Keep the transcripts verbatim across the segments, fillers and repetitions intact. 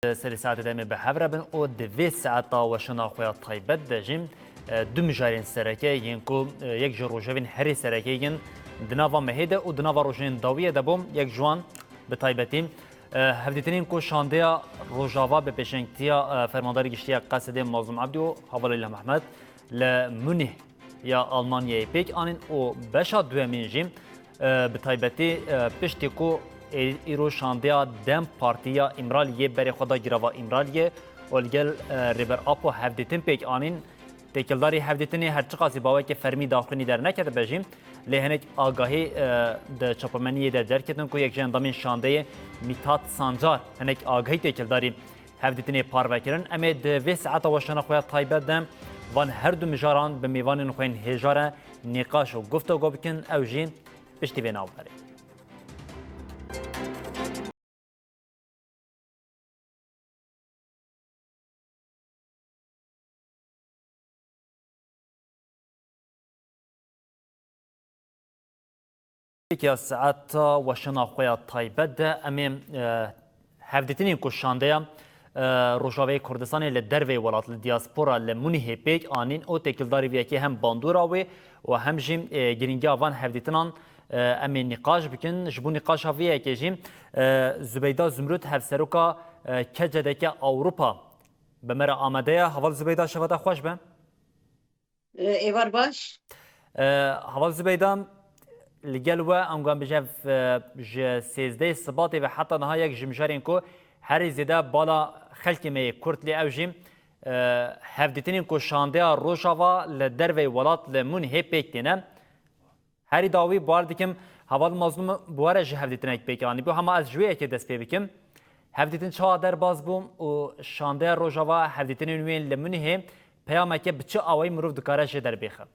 Serê saetê de em ê bi hev re bin û di vê saeta weşana xwe ya taybet de jî, e, du mijarên sereke yên ku, e, yek ji rojevên herî sereke yên di nava mehê de û di nava rojevên dawiyê de bû, yek ji wan bi taybetî, e, hevdîtinên ku şandeya Rojava bi pêşengtiya, e, Fermandarê Giştî ya Qesedê Mazlûm Ebdî û Heval Îlham Ehmed li Munîh ya Almanyayê pêk anîn û beşa duyemîn jî, e, bi taybetî, e, piştî ku ê-, îro şandeya DEM Partî ya Îmraliyê berê xwe da girava Îmraliyê û li gel, e, Rêber Apo hevdîtin pêk anîn. Têkildarî hevdîtinê her çiqasî baweke fermî daxuyanî derneketibe jî, lê hinek agahî, e, di çapemeniyê de derketin ku yek ji endamên şandeyê Mîthat Sancar hinek agahî têkildarî hevdîtinê parve kirin. Em ê di vê saeta weşana xwe ya taybet de van her du mijaran bi mêvanên xwe yên hêja re nîqaş û guftego bikin, ew jî piştî vê navberê. Pêkiya saeta weşana xwe ya taybet de em ê, e, hevdîtinên ku şandeya, e, Rojavayê Kurdistanê li derveyê welat, li diaspora, li Munîhê pêk anîn û têkildarî vê yekê hem bandora wê û hem jî, e, girîngiya van hevdîtinan, e, em ê nîqaş bikin. Ji bo nîqaşa vê yekê jî, e, Zubeyda Zumrud, hevseroka, e, K C D K Ewropa, bi me re amade ye. Heval Zubeyda, şeva te xweş be. E, êvar baş. E, Heval Zubeyda, li gel we, ango em bêjin, e, ji sêzdehê Sibatê ve heta niha yek ji mijarên ku herî zêde bala xelkê me yê Kurd lê ew jî, e, hevdîtinên ku şandeya Rojava li derveyî welat li Munîhê pêk têne. Herî dawî bawer dikim, Heval Mazlûm bi we re jî hevdîtinek pêk anîbû. Hema ez ji wê yekê dest pê bikim. Hevdîtin çawa derbas bû û şandeya Rojava hevdîtinên wê yên li Munîhê peyameke bi çi awayî mirov dikare jê derbêxe?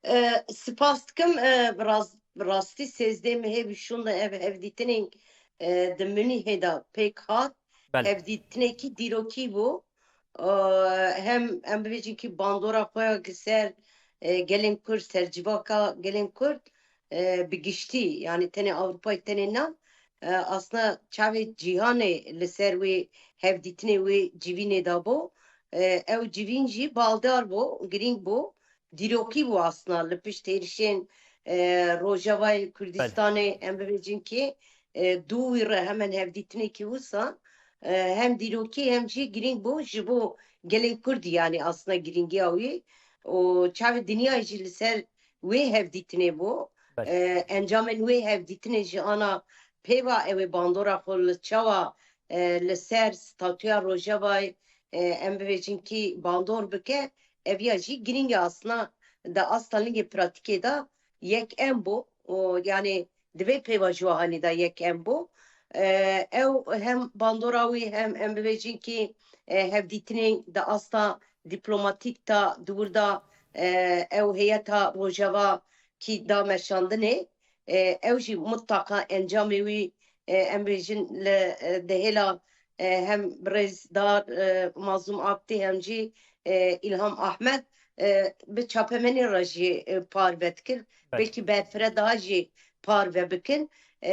E, spas dikim, e, bi rast-, bi rastî sêzdeh mehê bi şûn de ev hevdîtinên, e, di Munîhê de pêk hat. Belê. Hevdîtinekî dîrokî bû. E, hem em bibêjin kî bandora xwe ya ki ser, e, gelên Kurd, ser civaka gelên Kurd, e, bi giştî, yanî tenê Ewropayê tenê na, e, asna çavê cîhanê li ser wê hevdîtinê wê civînê de bû. E, ew civîn jî baldar bû, girîng bû. Dîrokî bû asna li pişt hêrişên, e, Rojavayê Belê. Kurdistanê, em bibêjin kî, e, dû wî re hemen hevdîtinekî wisa, e, hem dîrokî hem jî girîng bû ji bo gelên Kurdî, yanî asna girîngiya wî û çavê dinyayê jî li ser wê hevdîtinê bû. Belê. E, encamên wê hevdîtinê jî ana pêva ew ê bandora xwe li çawa, e, li ser statûya Rojavayê, e, em bibêjin kî bandor bike, eviya jî girîng e asna di asta lingê pratîkê de yek em bû. Û, yanî di vê pêvajohanî de yek em bû. E, ew hem bandora wî hem em bibêjin kî, e, hevdîtinên di asta dîplomatîk de di wir de, e, ew heyeta Rojava kî da meşandinê, e, ew jî mutlaka encamê wî, e, em bêjin li, e, di hêla, e, hem birêzdar, e, Mazlûm Abdî hem jî, e, Îlham Ahmed, e, bi çapemenê re jî, e, parve dikir. Belê. Belkî berfireh daha jî parve bikin. E,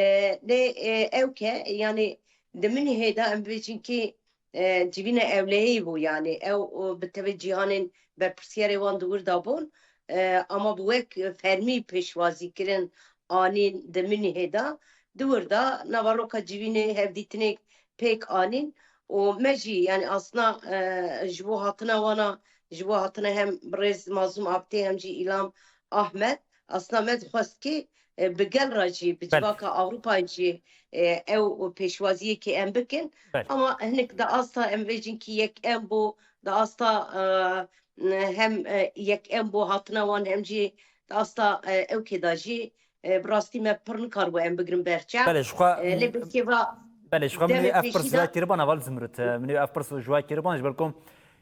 lê, e, ew ke, yanî di Munîhê de em bêjin kî, e, civîna ewlehiyê bû, yanî ew, o, bi tevê cîhanên berpirsiyarê wan di wir de bûn, e, ama bi wek fermî pêşwazî kirin anîn di Munîhê de, di wir de naveroka civînê hevdîtinê pêk anîn û me jî, yanî asna, e, ji bo hatina wana, ji bo hatina hem birêz Mazlûm Abdî hem jî Îlham Ahmed, asna me dixwest kî, e, bi gel re jî, bi Belê. civaka Ewropayê jî, e, ew pêşwaziyekê em bikin. Belê. Ama hinek di asta em bêjin kî yek em bû, di asta, e, hem, e, yek em bû hatina wan hem jî di asta, e, ewkê de jî, e, bi rastî me pir nikaribû em bigrin ber çav. Belê, ji xwe, E, lê belkî va Belê, ji xwe min demê wê ev pirs ji we kiribûn, Heval Zumrud. E, min wê ev pirs ji we kiribûn, ji ber ku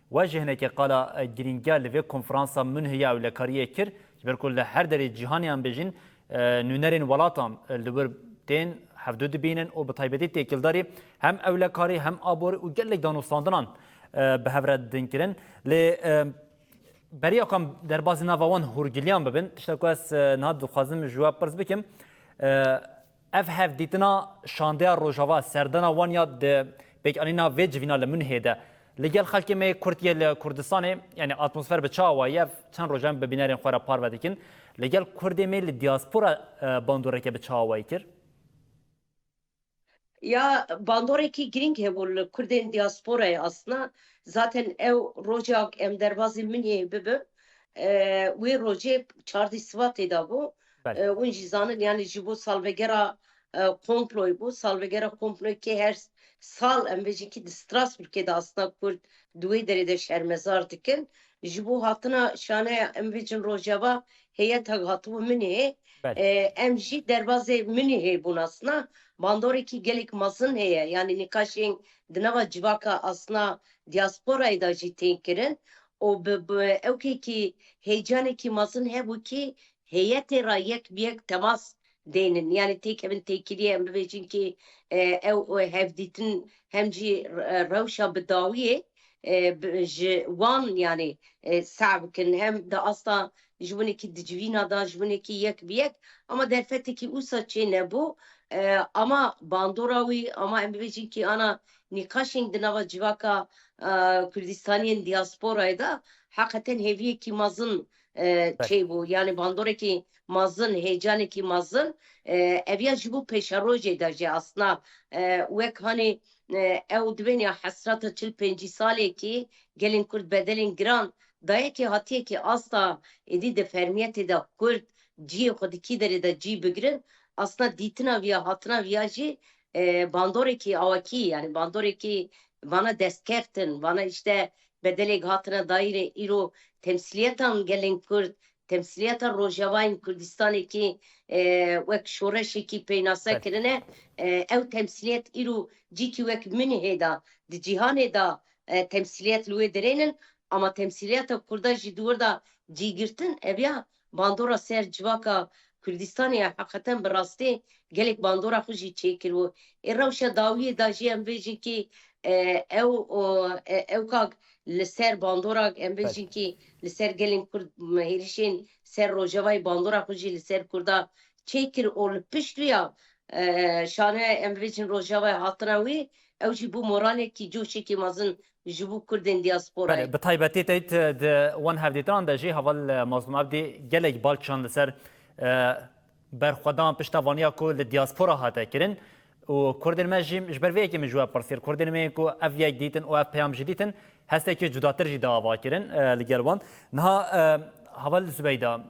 we jî hinekî qala, e, girîngiya li vê konferansa Munhê ya ewlekariyê kir. Ji ber ku li her derê cîhanê em bêjin, e, nûnerên welatan, e, li wir tên, hevdû dibînin û bi taybetî têkildarî hem ewlekarî hem aborî û gelek danûstandinan, e, bi hev re din kirin. Lê, e, Beriya ku em derbasî nava wan hûrgiliyan bibin, tişta ku ez, e, niha dixwazim ji we pirs bikim, e, Ev hevdîtina şandeya Rojava, serdana wan ya di pêkanîna vê civîna li Munihê de, li gel xelkê me Kurd yê li Kurdistanê, yani atmosfer bi çi awayî ye? Ev çend roj em bi bînerên xwe re parve dikin. Li gel Kurdê me li diaspora, e, bandoreke bi çi awayî kir? Ya, bandorekî girîng hebû li Kurdên diasporayê aslında. Zaten ew rojek em derbazî Munihê bibin, e, wê rojê çardî Sibatê de bû. Belê. E, hûn jî zanin, yani ji bo salvegera, e, komployê bû. Salvegera komployê ke her sal em bêjin ki di Strasbourgê de aslında Kurd di wê derê de şermezar dikin. Ji bo hatina şaneya em bêjin Rojava heyet hag hatibû Munihê. Belê. E, em jî derbazê Munihê bûn aslında. Bandorekî gelek mezin heye. Yani nîqaşên di nava civaka aslında diasporayê de jî tên kirin. Û bi, bi ewkekî heyecanekî mezin hebû ki heyetê re yek bi yek temas dênin. Yani têkevin têkiliyê em bibêjin ki, e, ew, e, hevdîtin hem jî, e, rewşa bi dawiyê, e, bi, ji wan yani, e, seh bikin. Hem di asta ji winekî di civîna de, ji winekî yek bi yek. Ama derfetekî wisa çê nebû. E, ama bandora wî, ama em bibêjin ki ana nîqaşên di nava civaka, e, Kurdistaniyên diasporayê de heqeten hêviyekî mezin, e, Belê. çêbû. Yani bandorekî mezin, heyecanekî mezin, e, ev ya ji bo pêşerojê de jî aslında, e, wek hanî, e, ew dibên ya hesreta çil pêncî salekî gelên Kurd bedelên giran dayekî hatiyekî asta êdî di fermiyetê de Kurd cihê xwe di kî derê de cî bigirin, aslında dîtina viya, hatina viya jî, e, bandorekî awakî, yani bandorekî vana destkeftin, vana işte bedelek hatine dayîrê îro temsîliyetan gelên Kurd, temsîliyeta Rojavayên Kurdistanê ki, e, wek şoreşekî peynase Belê. kirine, e, ew temsîliyet îro cîkî wek Munihê de, di cîhanê de, e, temsîliyet li wê derênin, ama temsîliyeta Kurda jî di wir de cî girtin, ev ya bandora ser civaka Kurdistanê ya heqeten bi rastî gelek bandora xwe jî çêkir û ê rewşa dawiyê de jî em bêjin ki, e, ew, o, e, ew kak li ser bandora em Belê. bêjin ki li ser gelên Kurd, m, hêrişên ser Rojavayê bandora xwe jî li ser Kurda çêkir û li pişt wî ya, e, şane em bêjin Rojavayê hatina wî, ew jî bû moralekî, coşekî mezin ji bo Kurdên diasporayê. Belê, bi taybetî teyt di wan hevdîtinan de jî heval, e, Mazlûm Ebdî gelek bal çand li ser, e, berxwedan piştevaniya ku li diaspora hate kirin û Kurdên me jî ji ber vê yekê min ji we pirsî, Kurdên me ku ev yek dîtin û ev peyam jî dîtin, hestekî cudatir jî da ava kirin, e, li gel wan. Niha, e, heval Zubeyda,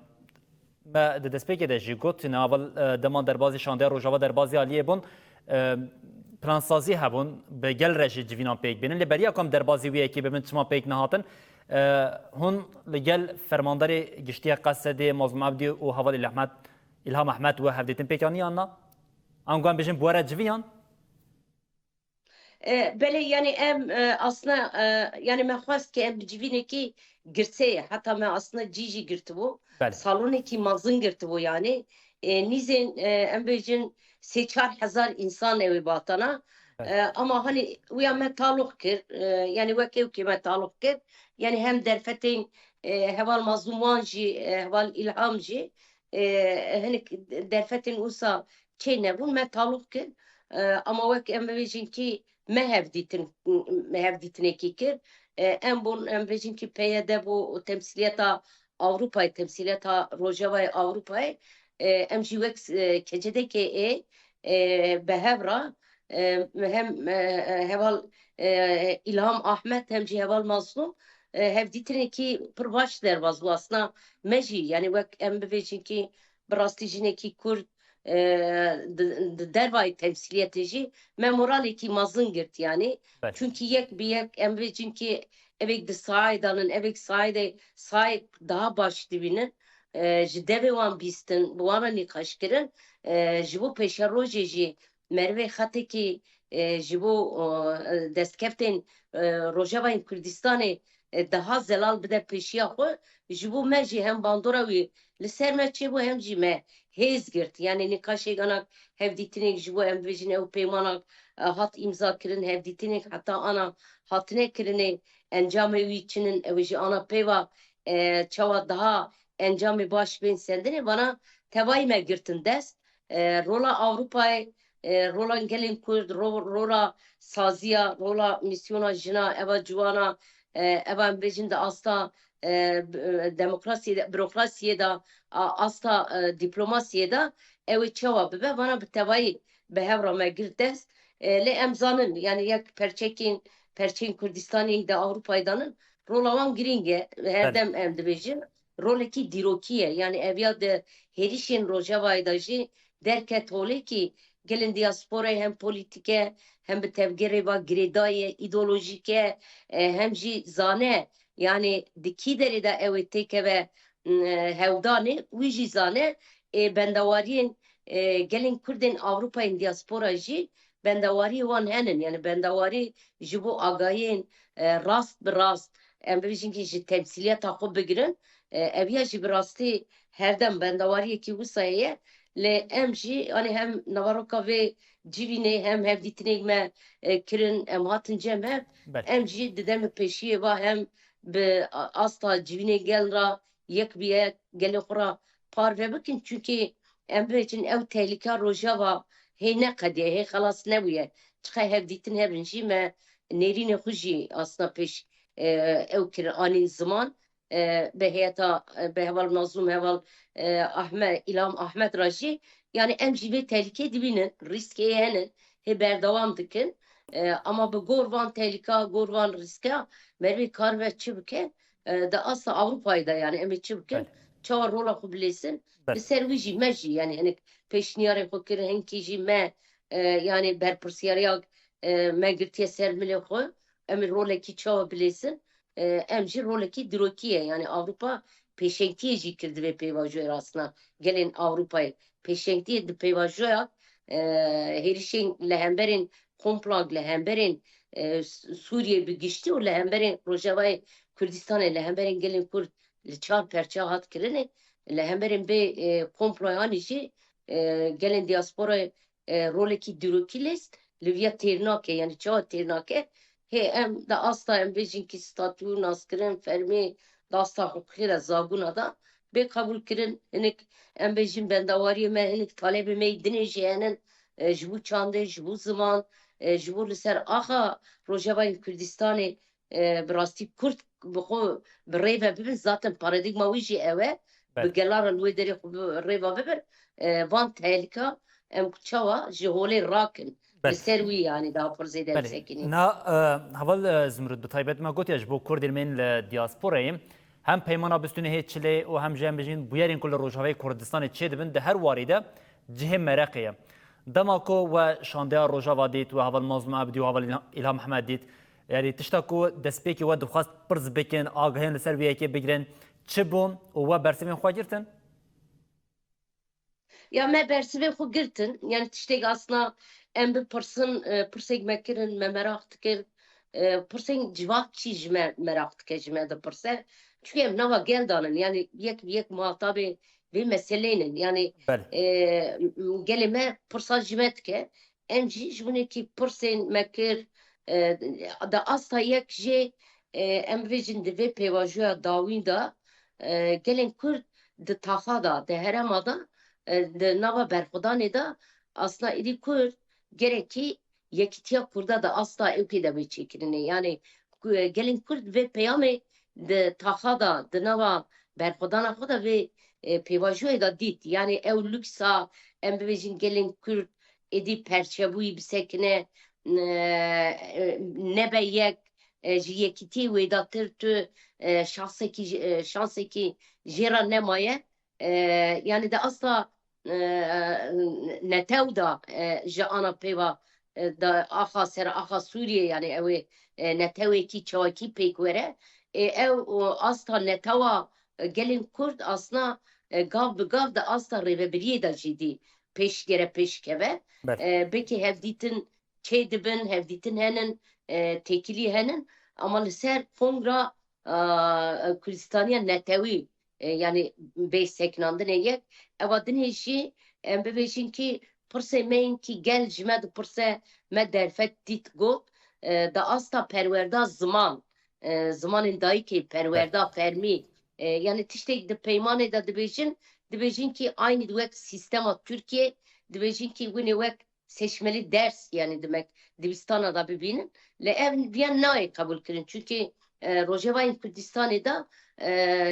me di destpêkê de jî got, niha heval, e, dema derbazî şandeya Rojava derbazî aliyê bûn, e, plansazî hebûn, bi gel re jî civînan pêk bînin. Lê beriya ku em derbazî wî yekê bibin, çima pêk nehatin? E, hûn li gel fermandarê giştî ya Qesedê, Mazlûm Ebdî û heval Îlham Ehmed, Îlham Ehmed we hevdîtin pêk aniyan na? Ango em bêjin bi we re civiyan? E, belê, yani em, e, aslında, e, yani me xwest ki em bi civînekî girsê, heta me aslında cî jî girtibû. Belê. Salonekî mezin girtibû yani. E, nîzên, e, em bêjin sê çar hezar însan ew ê batana. Belê. E, ama hani wîya me taloq kir, e, yani wek ew ki me taloq kir. Yani hem derfetên, e, heval Mazlûm Wan jî, e, heval Îlham jî, e, hinek derfetên wisa çê nebûn, me taloq kir. E, ama wek em bibêjin ki me hevdîtin, me hevdîtinekî kir. E, em bûn, em bêjin ki P Y D bû temsîliyeta Ewropayê, temsîliyeta Rojavayê Ewropayê. E, em jî wek, e, K C D K ê, e, bi hev re, e, hem, e, e, heval, e, Îlham Ahmet hem jî heval Mazlûm, e, hevdîtinekî pir baş derbas bû. Aslında me jî, yani wek em bibêjin ki bi rastî jinekî Kurd, e, di, di dervayê temsîliyetê jî me moralekî mezin girt yani. Belê. Çunkî yek bi yek em bêjin ki evek di sahayê danin, evek sahayê de sahayek daha baş dibînin, e, ji devê wan bîstin, bi wan re nîqaş kirin, e, ji bo pêşerojê jî merivê xetekî, e, ji bo, e, destkeftên, e, Rojavayên Kurdistanê, e, daha zelal bide pêşiya xwe, ji bo me jî hem bandora wî li ser me çêbû, hem jî me hêz girt. Yani nîqaşek ana hevdîtinek ji bo em bibêjin ew peymanak, e, hat îmza kirin, hevdîtinek heta ana hatine kirinê, encamê wî çi nin, ew jî ana pêva, e, çawa daha encamê baş bên sendinê, vana tevayî me girtin dest. E, rola Ewropayê, e, rola gelên Kurd, ro-, rola saziya, rola mîsyona jina, eva ciwana, e, eva em bêjin di asta, e, b-, e, demokrasiyê de, burokrasiyê de, a-, asta, e, diplomasiyê de, ew ê çawa bibe, vana bi tevayî bi hev re me girt dest. E, lê em zanin, yani yek perçekên, perçeyên Kurdistanê di Ewropayê de nin, rola wan girîng e. Her Belê. dem em dibêjin, rolekî dîrokî ye. Yani ev ya di hêrişên Rojavayê de jî derket holê kî gelên diasporayê hem polîtîk e, hem bi tevgerê ve girêdayî ye, îdeolojîk e, e, hem jî zane, yani di kî derê de ew ê têkeve, m, e, hewdanê, wî jî zane, e, bendawariyên, e, gelên Kurdên Ewropayên diaspora jî bendawariyê wan henin. Yani bendawarî ji bo agahiyên, e, rast bi rast, em bibêjin kî ji temsîliyeta xwe bigirin, e, ev ya jî bi rastî her dem bendawariyekî wisa heye. Lê em jî, yani hem naveroka vê civînê hem hevdîtinê me, e, kirin, em hatin cem hev, Belê. em jî di demê pêşiyê ve hem bi a-, asta civînê gel re yek bi yek gelê xwe re parve bikin. Çunkî em bibêjin ew tehlîka Rojava hê neqediye, hê xelas nebûye. Çiqe hevdîtin hebin jî me nêrînê xwe jî asna pêş, e, ew kirin anîn ziman, e, bi heyeta, e, bi heval Mazlûm, heval, e, Ahme-, Îlham Ahmed re jî, yani em jî vê tehlîkê dibînin, rîskê henin, hê berdewam dikin. E, ama bi gor van tehlîka, gor van rîska merivê karibe çi bike, e, di asta Ewropayê de, yani em ê çi bikin? Belê. Çawa rola xwe bilêsin? Belê. Li ser wî jî me jî, yani hinek pêşniyarê xwe kirin, hinkî jî me, e, yani berpirsiyariya, e, me girtiye ser milê xwe. Em ê rolekî çawa bilêsin? E, em jî rolekî dîrokî ye. Yani Ewropa pêşengtiyê jî kir di vê pêvajoyê re asna. Gelên Ewropayê pêşengtiyê di pêvajoya, e, hêrişên li hemberên komplag, li hemberên, e, S-, Sûriyê bi giştî û li hemberên Rojavayê Kurdistanê, li hemberên gelên Kurd li çar perçe hat kirinê, li hemberên vê, e, komployanê jî, e, gelên diasporayê, e, rolekî dîrokî lêst, li viya têr nake, yani çawa têr nake? Hê em di asta em bêjin kî statû, naskirin, fermî, di asta hiqûqî de, zabûna de bê qebûl kirin. Hinek em bêjin bendawariyê me, hinek talebê me yê dinê jî henin, e, ji bo çandê, ji bo ziman, e, ji bo li ser axa Rojavayê Kurdistanê, e, bi rastî Kurd bi xwe bi rê ve bibin, zaten paradîgma wî jî ew e. Bi Belê. gela re li wê derê xwe bi rê ve bibin. E, van tehlîka em çawa ji holê rakin. Belê. Li ser wî, yani daha pirzê de Belê. bisekînî. Na, e, heval, e, Zimrûd, bi taybet me gotiye ji bo Kurdên me yên li diasporayê hem peymana bistûnê hê çilê û hem jî em bêjin bûyerên ku li Rojavayê Kurdistanê çêdibin di her warî de cihê mereqê ye. Dema ku we şandeya Rojava dît, we heval Mazlûm Ebdî û heval Îlham Ehmed dît, yani tişta ku destpêkê we dixwest pirz bikin, agahiyên li ser vê yekê bigirin, çi bû û we bersivên xwe girtin? Ya me bersivê xwe girtin, yani tiştek asna em bipirsin, e, pirsek me kirin, me meraq dikir, e, pirsên civakçî ji me meraq dike, ji me dipirse. Çünkü em nava gel danin, yani yek bi yek muhatabê vê meseleynin. Yani, Belê. e, m-, gelê me pirsa ji me dike. Em jî ji winekî pirsên me kir, e, di asta yek jê, e, em bibêjin di vê pêvajoya dawîn de, e, gelên Kurd di taxa de, di herêma de, e, di nava berxwedanê de, asna êdî Kurd gerekî yekîtiya Kurda di asta ewkê de bê çêkirinê. Yani ku-, gelên Kurd vê peyamê di taxa de, di nava berxwedana xwe de vê, e, pêvajoyê de dît. Yani ew luksa, em bibêjin gelên Kurd êdî perçebûyî bisekine, e, e, nebe yek, e, ji yekîtiyê wêdatir tu, e, şansekî ji, e, şansekî jê re nemaye. E, yani di asta, e, netew de, e, ji ana pêva, e, de axa ser axa Sûriyê, yani ew ê, e, netewekî çawekî pêk were. E, ew, o, asta netewa, e, gelên Kurd asna, e, gav bi gav di asta rêvebiriyê de jî dî pêş gere pêş keve. Belê. E, belkî hevdîtin çê dibin, hevdîtin henin, e, têkilî henin, ama li ser kongra, e, Kurdistaniya netewî, e, yani bê sekinandinê yek, eva dinê jî em bibêjin kî pirsê me yên kî gel ji me dipirse, me derfet dît got, e, di asta perwerda ziman, e, zimanên dayikê, perwerda Belê. fermî, E, yani tiştek di peymanê de dibêjin, dibêjin ki aynı wek sistema Türkiye, dibêjin ki winê wek seçmeli ders, yani demek dibistana da bibînin. Lê ev viya nayê qebûl kirin. Çünkü, e, Rojavayên Kurdistanê de, e,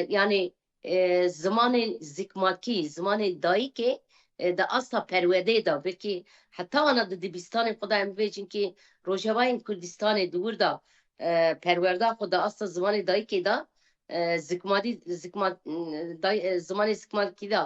yani, e, zimanê zikmakî, zimanê dayikê, e, di asta perwerdeyê de, belkî heta ana di dibistanê xwe de em bibêjin ki Rojavayên Kurdistanê di wir de, e, perwerda xwe di asta zimanê dayikê de, e, zikmadî-, zikma-, day-, e, zimanê zikmakî de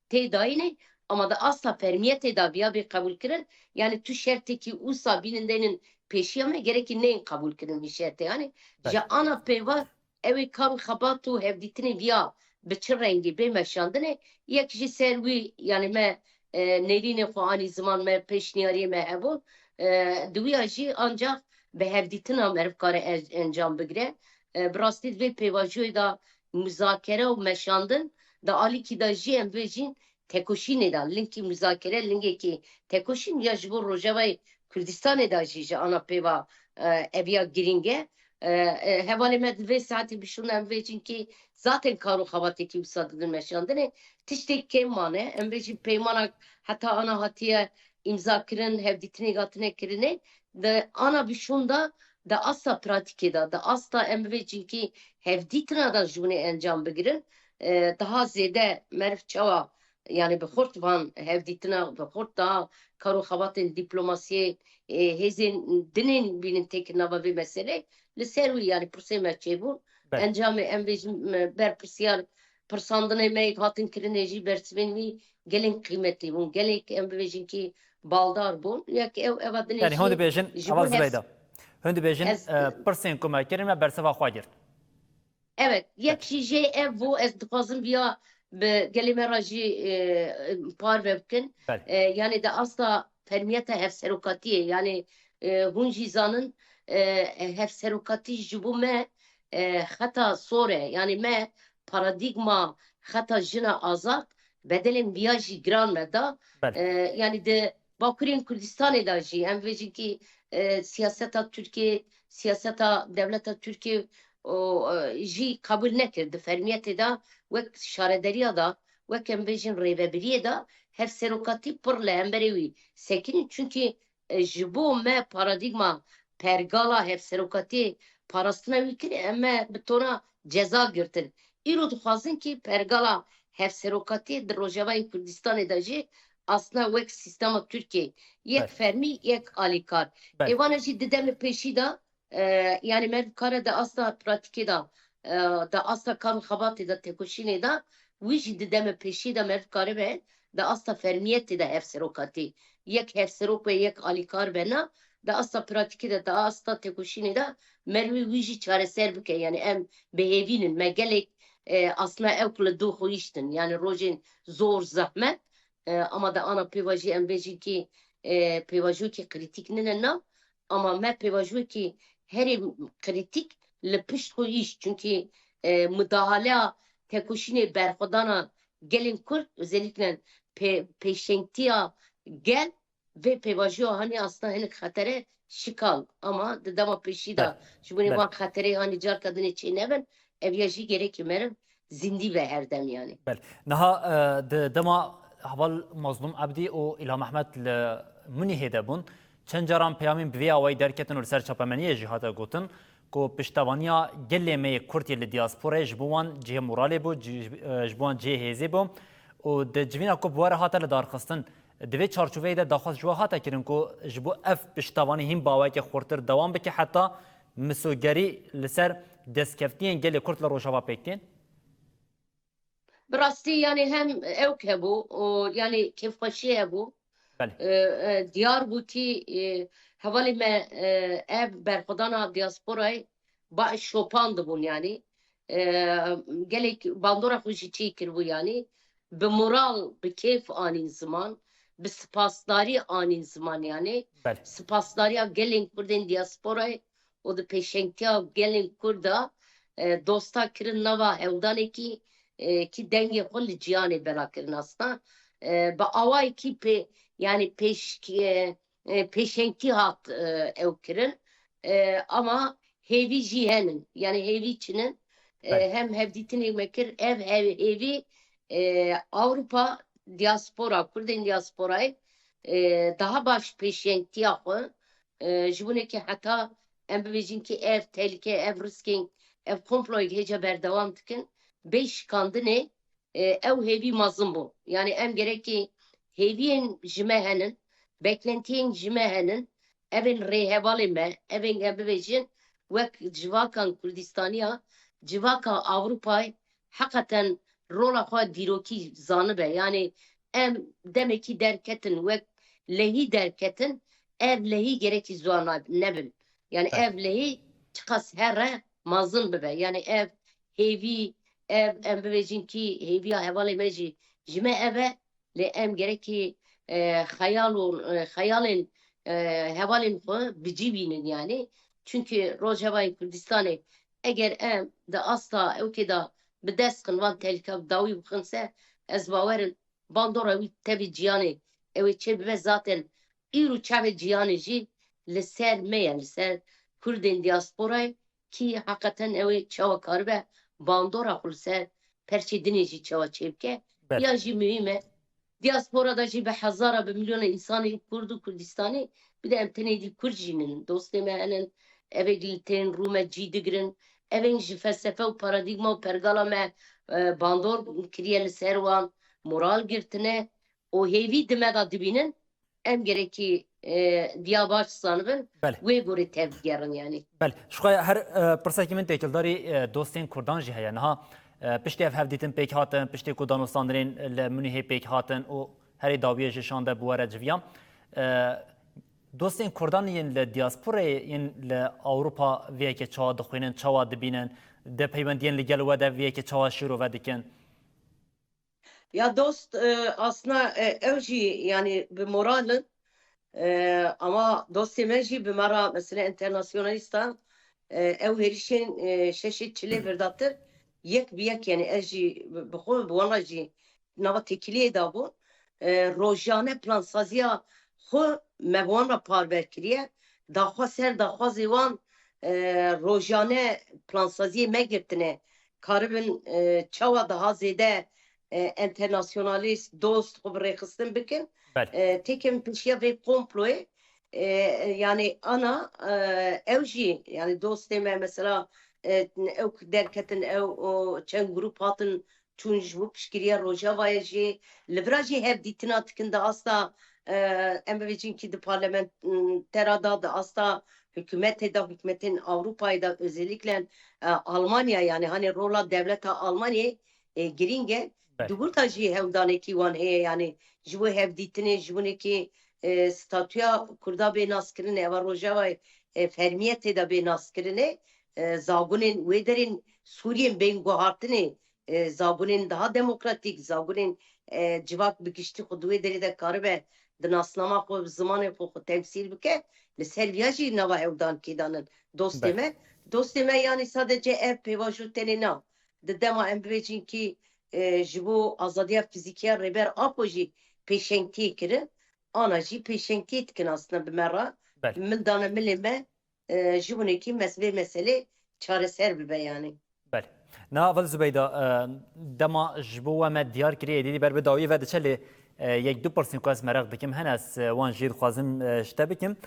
tê dayînê, ama di asta fermiyetê de viya bê qebûl kirin. Yani tu şertekî wisa bînin deynin pêşiya me, gerekî neyên qebûl kirin vî şertê. Yani ji Belê. ana pêva ew ê kar û xebat û hevdîtinê viya bi çi rengî bê meşandinê, yek jî ser wî, yani me, e, nêrînê xwe anî ziman, me pêşniyariyê me hebûn, e, di wîya jî ancak bi hevdîtina meriv kare en-, encam bigire. E, bi rastî di vê pêvajoyê de muzakere û meşandin, di alîkî de jî em bêjin tekoşînê de, linkî muzakere, lingekî tekoşîn ya ji bo Rojavayê Kurdistanê de jî ji ana pêva, e, eviya girîng e. E, e, hevalê me di vê saetê bişûn em bêjin ki zaten kar û xebatêkî wisa didin meşandinê. Tiştek kêm mane, em bêjin peymanak heta ana hatiye îmza kirin, hevdîtinê hatine kirinê. Di ana bişûn de, di asta pratîkê de, di asta em bêjin ki hevdîtina de ji winê encam bigirin. E, daha zêde meriv çawa, yani bi xurt van hevdîtina, bi xurt daha kar û xebatên dîplomasiyê, e, hêzên dinên bînin têkil nava vê meselê. Li ser wî, yani pirsê me çêbûn. Belê. Encamê em bêjin, me, berpirsiyar pirsandinê me yek hatin kirinê jî bersivên wî gelên qîmetî bûn. Gelek em bibêjin ki baldar bûn. Yek ew, eva dinê Yani hûn jî dibêjin, ji heval bo Zibeyda. Hûn dibêjin, Ez e, pirsên ku me kirin me bersiva xwe girt. Evet, yek Belê. jî jê ev bû, ez dixwazim viya bi gelê me re jî, e, parve bikin. Belê. E, yani di asta fermiyeta hevserokatiyê, yani, e, hûn jî zanin, e, hevserokatî ji bo me, e, xeta sor e. Yani me paradîgma xeta jina azad bedelên viya jî giran me da. Belê. E, yani di Bakurên Kurdistanê de jî em vêjin ki, e, siyaseta Tirkiye, siyaseta dewleta Tirkiye û, e, jî qebûl nekir. Di fermiyetê de wek şarederiya de, wek em bêjin rêvebiriyê de hevserokatî pir li hemberê wî sekinî. Çunkî, e, ji bo me paradîgma pergala hevserokatiyê parastina wî kir, em me bi tona ceza girtin. Îro dixwazin ki pergala hevserokatiyê di Rojavayê Kurdistanê de jî asna wek sîstema Tirkiyê, yek Belê. fermî, yek alîkar. Belê. Êvana jî di demê pêşî de, e, yani meriv kare di asta pratîkê de, e, di asta kar û xebatê de, têkoşînê de, wî jî di demê pêşî de meriv kare be di asta fermiyetê de hevserokatî. Yek hevserok be, yek alîkar be, na, di asta pratîkê de, di asta têkoşînê de merivê wî jî çareser bike. Yani em bi hêvî nin, me gelek, e, asna ew ku li dû xwe îştin. Yani rojên zor, zehmet, e, ama di ana pêva jî em bêjin ki, e, pêvajokî krîtîk nine na, ama me pêvajokî herî krîtîk li pişt xwe îşt. Çunkî, e, mudahaleya têkoşînê, berxwedana gelên Kurd, özellikle pê-, pêşengtiya gel, vê pêvajoya hanî asna hinek xetere şikand. Ama di dema pêşî de Belê. ji bo Belê. van xeterê hanî carka dinê çênebin, ev ya jî gerekî meriv zindî be her dem yani. Belê. Niha, e, di dema heval Mazlûm Ebdî û Îlham Ehmed li Munîhê de bûn, çend caran peyamên bi vê awayî derketin û li ser çapemeniyê jî hate gotin ku piştevaniya gelê me yê Kurd yê li diasporayê ji bo wan cihê moralê bû, ci-, e, ji bo wan cihê hêzê bû û di civîna ku bi we re hate lidarxistin, di vê çarçoveyê de daxwaz ji we hate kirin ku ji bo ev piştevanî hîn bi awayekî xurtir dewam bike heta misogerî li ser destkeftiyên gelê Kurd li Rojava pêk tên? Bi rastî, yani hem ewk hebû û yani kêfxweşî hebû. Belê. E, e, diyar bû ki, e, hevalê me, e, ev berxwedana diasporayê ba şopandibûn yani. E, gelek bandora xwe jî çêkiribû yani. Bi moral, bi kêf anîn ziman, bi spasdarî anîn ziman yani. Belê. Spasdariya gelên Kurdên diasporayê û di pêşengtiya gelên Kurd de, e, dosta kirin nava hewldanekî, e, ki dengê xwe li cîhanê bela kirin asta. E, bi awayekî pê-, yani pêş-, e, e, pêşengtî hat, e, ew kirin. E, ama hêvî jî henin. Yani hêvî çin in. e, Belê. hem hevdîtinê me kir, ev hev-, hêvî, e, Ewropa diaspora, Kurdên diasporayê, e, daha baş pêşengtiya xwe, e, ji winekî heta em bibêjin ki ev tehlike, ev riskên, ev komployek hêja berdewam dikin, bê şikandinê, e, ew hêvî mezin bû. Yani em gerekî hêviyên ji me henin, beklentiyên ji me henin, evên rêhevalê me, evên em bibêjin wek civakan Kurdistaniya, civaka Ewropayê heqeten rola xwe dîrokî zanibe. Yani em demekî derketin, wek lehî derketin, ev lehî gerekî ziwan nebin. Yani Belê. ev lehî çiqas here mezin bibe. Yani ev hêvî, ev em bibêjin kî hêviya hevalê me jî ji me ev e, lê em gerekî, e, xeyal û, e, xeyalên, e, hevalên xwe bi cî bînin yani. Çunkî Rojavayê Kurdistanê eger em di asta ewkê de bi dest xin van tehlîka bi dawî bixin se, ez bawer im bandora wî tevî ciyanê ew ê çêbibe zaten îro çavê ciyanê jî li ser me ye, li ser Kurdên diasporayê kî heqeten ew ê çawa karibe bandora xwe li ser perçê dinê jî çawa çêbike. Belê. Ya jî muhîm e. Diaspora de jî bi hezara, bi milyona însanên Kurd û Kurdistanê, bir de em tenê dî Kurd jî nin. Dostê me henin, evê li tên rû me cî digirin. Evên ji felsefe û paradîgma û pergala me, e, bandor kiriye li ser wan, moral girtine û hêvî di me de dibînin. Em gerekî, e, diya baş zanibin, Belê. wê gorê tevdigerin yani. Belê. Ji xwe her, e, pirsekî min têkildarî, e, dostên Kurdan jî heye. Niha, e, piştî ev hevdîtin pêk hatin, piştî ku danûstandinên li Munîhê pêk hatin û herê dawiyê jî şande bi we re civiyan. E, dostên Kurdan yên li diasporayê yên li Ewropa vê yekê çawa dixwînin, çawa dibînin, di peywendiyên li gel we de vê yekê çawa şîrove dikin? Ya dost, e, aslında, e, ew jî yani bi moral in. E, ama dostê me jî bi me re mesela enternasyonalîstan, e, ew hêrişên, e, şeşê çilê vir datir yek bi yek yani ez jî bi, bi xwe bi wan re jî nava têkiliyê de bû. E, rojane plansaziya xwe me bi wan re parver kiriye. Daxwaz ser daxwazê wan, e, rojane plansaziyê me girtine. Karibin, e, çawa daha zêde, e, enternasyonalîst, dost xwe bi rêxistin bikin. Belê. E, têkevin pêşiya vê komployê, e, yani ana, e, ew jî, yani dostê me mesela, e, ew derketin, ew o çend grup hatin çûn ji bo piştgiriya Rojavayê jî, li vira jî hevdîtina dikin di asta, e, em bibêjin kî di parlamentera de, di asta hikûmetê de, hikûmetên Ewropayê de, özellikle, e, Almanya, yani hani rola dewleta Almanyayê, e, girîng e. Belê. Di wir de jî hewldanekî wan heye, yani ji bo hevdîtinê, ji bo nekî, e, statûya Kurda bê naskirinê, eva Rojavayê, e, fermiyetê de bê naskirinê, e, zagonên wê derên Sûriyên bên guhartinê, e, zagonên daha demokratîk, zagonên, e, civak bi giştî xwe di wê derê de karibe di nasnama xwe, bi zimanê xwe xwe temsîl bike, li ser viya jî nava hewldankê danin. Dostê Belê. me, dostê me yanî sadece ev pêvajo tenê na. Di dema em bibêjin kî, e, ji bo azadiya fizîkiya Rêber Apo jî pêşengtiyê kirin, ana jî pêşengtiyê dikin aslında bi me re. Belê. Mildane milê me, e, ji winekî mes-, vê meselê çareser bibe yani. Belê. Niha Vel Zubeyda, e, dema ji bo we me diyar kiriye, êdî ber bi dawiyê ve diçe lê, e, yek du pirsên ku ez meraq dikim hene, ez, e, wan jî dixwazim, e, ji te bikim.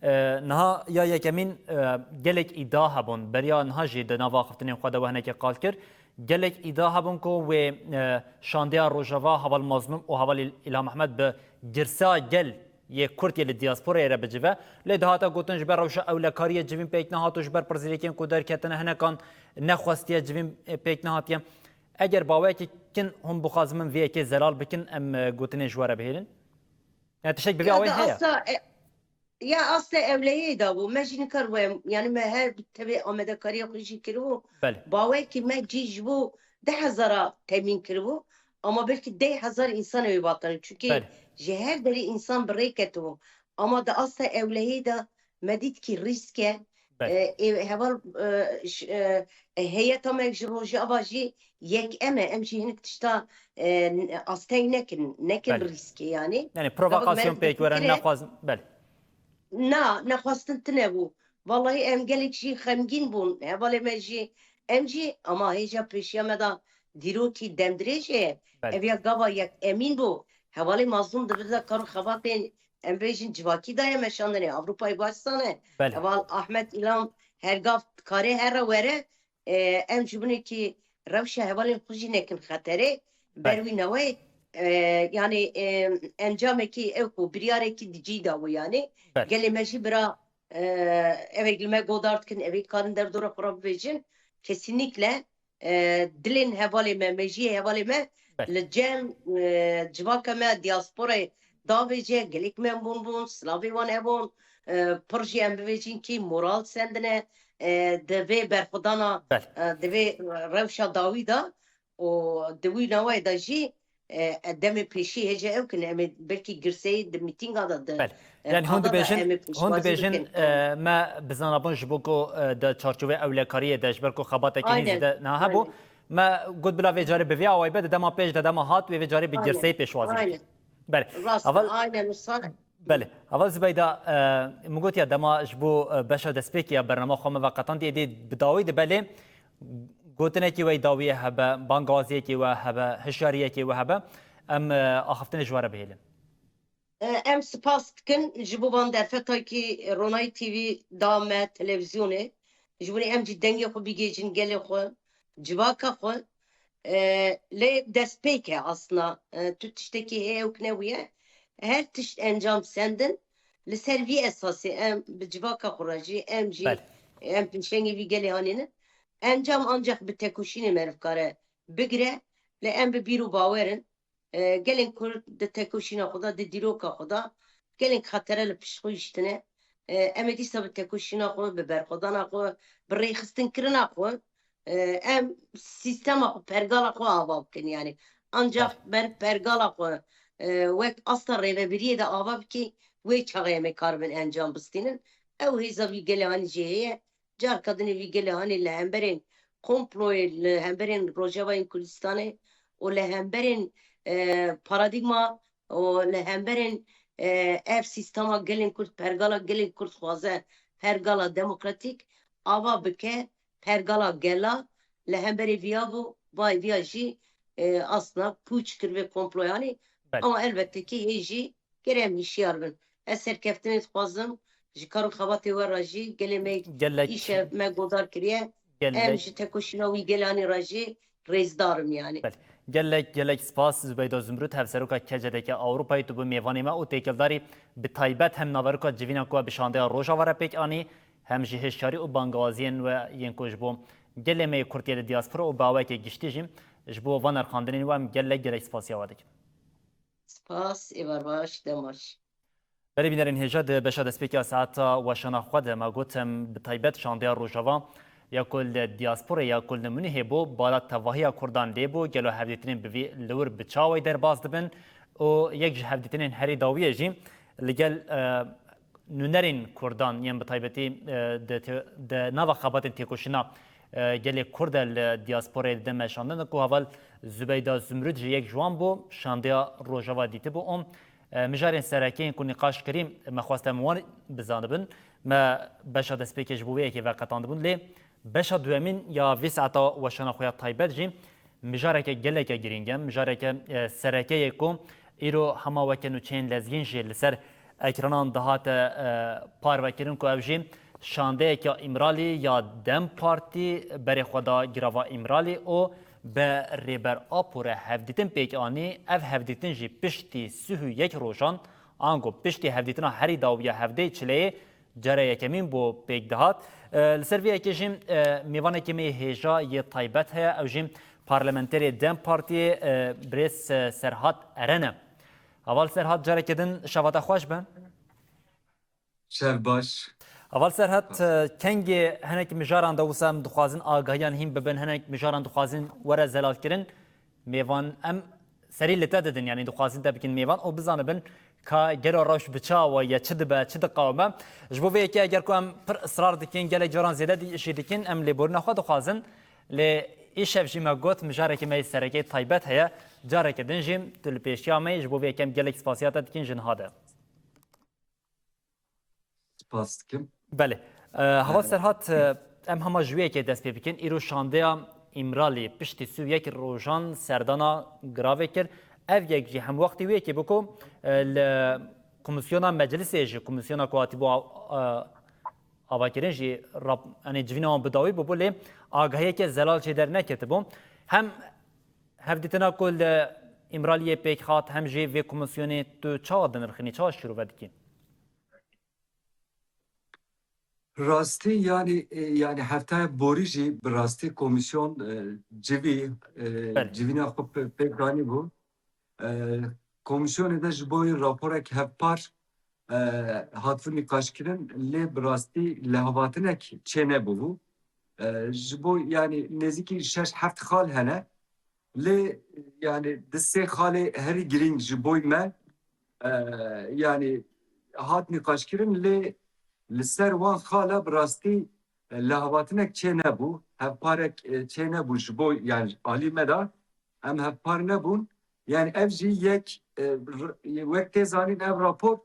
E, niha ya yekemîn, e, gelek îdia hebûn. Beriya niha jî di nava axiftinên xwe de we hinekî qal kir. Gelek îdia hebûn ku wê, e, şandeya Rojava heval Mazlûm û heval Îl-, Îlham Ehmed bi girsa gel yê Kurd yê li diasporayê re bicive. Lê dihate gotin ji ber rewşa ewlekariyê civîn pêk nehat û ji ber pirsgirêkên ku derketine hinekan nexwestiye civîn, e, pêk nehatiye. Eger baweyekî kin hûn bixwazin min vê yekê zelal bikin, em, e, gotinê ji we re bihêlin. Yani tiştek bi vê Ya awayî da heye? asta, e, ya asta ewleyê da bû. Me jî nikar we, yani me her tevê amadekariya xwe jî kiribû. Belê. Baweyekî me cî ji bo deh hezara temîn kiribû. Ama belkî deh hezar însan ew ê batanî. Çünkü Belê. ji her derê însan bi rê ketibû. Ama di asta ewleyê de me dît kî rîsk e. Belê. E, ê heval, e, ş-, e, e, heyeta me ji Rojava jî yek em e. Em jî hinek tişta, e, n-, asteng nekin, nekin Belê. rîskê yani. Yani Gava provokasyon me pêk were fikir e. nexwazin. Belê. Na, nexwastin tine bû. Vallahi em gelek jî xemgîn bûn. Hevalê me jî Em jî ama hêja pêşiya me de dîrokî demdirêj heye. Belê. Ev ya gava yek Emîn bû. Hevalê Mazlûm di vir de kar û xebatên, em bêjin, civakî daye meşandinê. Ewropayê baş zane. Belê. Heval Ahmet Îlham her gav dikare here were. E, em ji binekî rewşa hevalên xwe jî nekin xeterê. Belê. Ber wî newê, e, yanî, e, encamekî ew ku biryarekî di cî de bû yanî. Belê. Gelê me jî bira, e, evek li me godar dikin, evê karin derdora xwe re bibêjin. Kesinlikle, e, dilên hevalê me, mejiyê hevalê me Belê. Li cem, e, civaka me diasporayê davêje, gelek memnûn bûn, silavê wan hebûn, e, pir jî em bibêjin kî moral sendine, e, di vê berxwedana, Belê. e, di vê rewşa dawî de û di wî newayê de jî, e, e, demê pêşî hêja ew kin, em ê belkî girseyî di mîtînga de di, Belê. e, Yani hûn pada de dibêjin, em ê hûn pêşwazî dibêjin, bikin. e, me bi zanabûn ji bo ku, e, di çarçovê ewlekariyê de ji ber ku xebatekî nî Aynen, zêde niha hebû, aynen. me got bila vê carê bi vê awayî be, di dema pêş de dema hat wê vê carê bi Aynen, girseyî pêşwazî aynen. bikin. Belê. Rast, Heval aynen, wisa. Belê. Heval Zubeyda, e, min gotiya dema ji bo, e, beşa destpêkê ya bernama xwe me veqetandiye dê bi dawî de belê gotinekî we dawiyê hebe, bangawaziyekî we hebe, hişyariyekî we hebe, em, e, axiftinê ji we re bihêlin. E, em spas dikin ji bo van derfeta kî Ronay T V da me televîzyonê. Ji bo em jî dengê xwe bigihêjin gelê xwe, civaka xwe. E, lê destpêk e aslında. E, tu tiştekî heye û nebûye. Her tişt encam sendin. Li ser vî esasê em bi civaka xwe re jî, em jî, Belê. em pêşengê vî gelê hanî ne. Encam ancak bi tekoşînê meriv kare bigire. Lê em bi bîr û bawer in. E, gelên Kurd di tekoşîna xwe de, di dîroka xwe de gelên xetere li pişt xwe hiştine. E, em ê dîsa bi tekoşîna xwe, bi berxwedana xwe, bi rêxistinkirina xwe, e, em sîstema xwe, pergala xwe ava bikin. Yani ancak Belê. ber pergala xwe, e, wek asta rêvebiriyê de ava bikî, wê çaxê em ê karibin encam bistînin. Ew hêza vî gelê hanî jê heye. Carka dinê vî gelê hanê li hemberên komployê, li hemberên Rojavayên Kurdistanê û li hemberên, e, paradîgma û li hemberên, e, ev sîstema gelên Kurd, pergala gelên Kurd xwaze, pergala demokratîk ava bike, pergala gela li hemberê viya bû, vay viya jî, e, asna pûç kir vê komployanê. Belê. Ama elbette ki hê jî Gere em hişyar bin. Ez serkeftinê dixwazim, ji kar û xebatê we re jî gelê me Gelek, îşev me godar kiriye. Em gelek, ji tekoşîna wî gelanî re jî rêzdar im yani. Belê. Gelek, gelek spas Zubeyda Zumrut, hevseroka K C D K Ewropayê, tu bû mêvanê me û têkildarî bi taybet hem naveroka civîna ku we bi şandeya Rojava re pêk anî, hem jî hişyarî û bangawaziyên we yên ku ji bo gelê me yê Kurd yê li diaspora û bi awayekê giştî jî ji bo van erxandinên we em gelek, gelek spasiya we dikin. Spas, êvar baş, dem baş. Belê bînerên hêja, di beşa destpêkê ya saeta weşana xwe de me got, em bi taybet şandeya Rojava ya ku li diasporê ya ku li Munîhê bû, bala tevahiya Kurdan lê bû, gelo hevdîtinên bi vî li wir bi çawayî derbas dibin û yek ji hevdîtinên herî dawiyê jî li gel, e, nûnerên Kurdan yên bi taybetî, e, di te-, di nava xebatên têkoşîna, e, gelê Kurd e li diasporeyê dide meşandin ku heval Zubeyda Zumrud jî yek ji wan bû, şandeya Rojava dîtibû û, e, mijarên sereke yên ku nîqaş kirî me xwest em wan bizanibin. Me beşa destpêkê ji bo vê yekê veqetandibûn, lê beşa duwemîn ya vê saeta weşana xwe ya taybet jî mijareke geleke girîng e, mijareke, e, sereke ye ku îro hema weke nûçeyên lezgîn jî li ser ekranan dihate, e, parvekirin ku ev jî şandeyeke Îmralî ya DEM Partî berê xwe da girava Îmralî û bi Rêber Apo re hevdîtin pêk anî. Ev hevdîtin jî piştî sih û yek rojan, ango piştî hevdîtina herî dawiya hevdeyê Çileyê cara yekemîn bû pêk dihat. E, li ser vê yekê jî, e, mêvanekî me yê hêja yê taybet heye, ew jî parlamenterê DEM Partiyê, e, birêz, e, Serhat Eren e. Heval Serhat, careke din şeva te xweş be. Şev baş. Heval Serhat, e, kengê hinek mijaran de wisa em dixwazin agahiyan hîn bibin, hinek mijaran dixwazin were zelalkirin. Mêvan em serî li te didin, yanî dixwazin te bikin mêvan û bizanibin ka gelo rewş bi çawa ye, çi dibe, çi diqewime. Ji bo vê yekê eger ku em pir israr dikin, gelek caran zêde di-, jî dikin, em lêborîna xwe dixwazin. Lê îşev jî me got, mijarekî me yê sereke taybet heye. Careke din jî tu li pêşiya me yî, ji bo vê yekê em gelek spasiya te dikin ji niha de. Spas dikim. Belê. E, Heval Serhat, e, Em hema ji wê yekê dest pê bikin. Îro şandeya Îmraliyê piştî sî û yek rojan serdana giravê kir. Ev yek jî hemwextî wê yekê bû ku, e, li Komîsyona Meclisê jî, komîsyona ku hatibû a-, a-, avakirin jî rap-, yanî civîna wan bi dawî bûbû, lê agahiyeke zelal jê derneketibû. Hem hevdîtina ku li Îmraliyê pêk hat, hem jî vê komîsyonê tu çawa dinirxînî, çawa şîrove dikî? Rastî, yanî, e, yanî heftaya borî jî bi rastî komîsyon, e, civî, e, Belê. civîna xwe pe-, pêk danîbû. E, Komîsyonê de ji bo raporek hevpar, e, hatibû nîqaşkirin, lê bi rastî lihevatinek çênebûbû. E, ji bo, yanî nêzîkî şeş heft xal hene. Lê, yanî, di sê xalê herî girîng ji bo me, e, yanî, hat nîqaşkirin, lê li ser wan xala bi rastî, e, lihevatinek çênebû, hevparek, e, çênebû ji bo, yanî, alî me de, em hevpar nebûn. Yanî, ev jî yek, e, r-, wek tê zanîn, ev rapor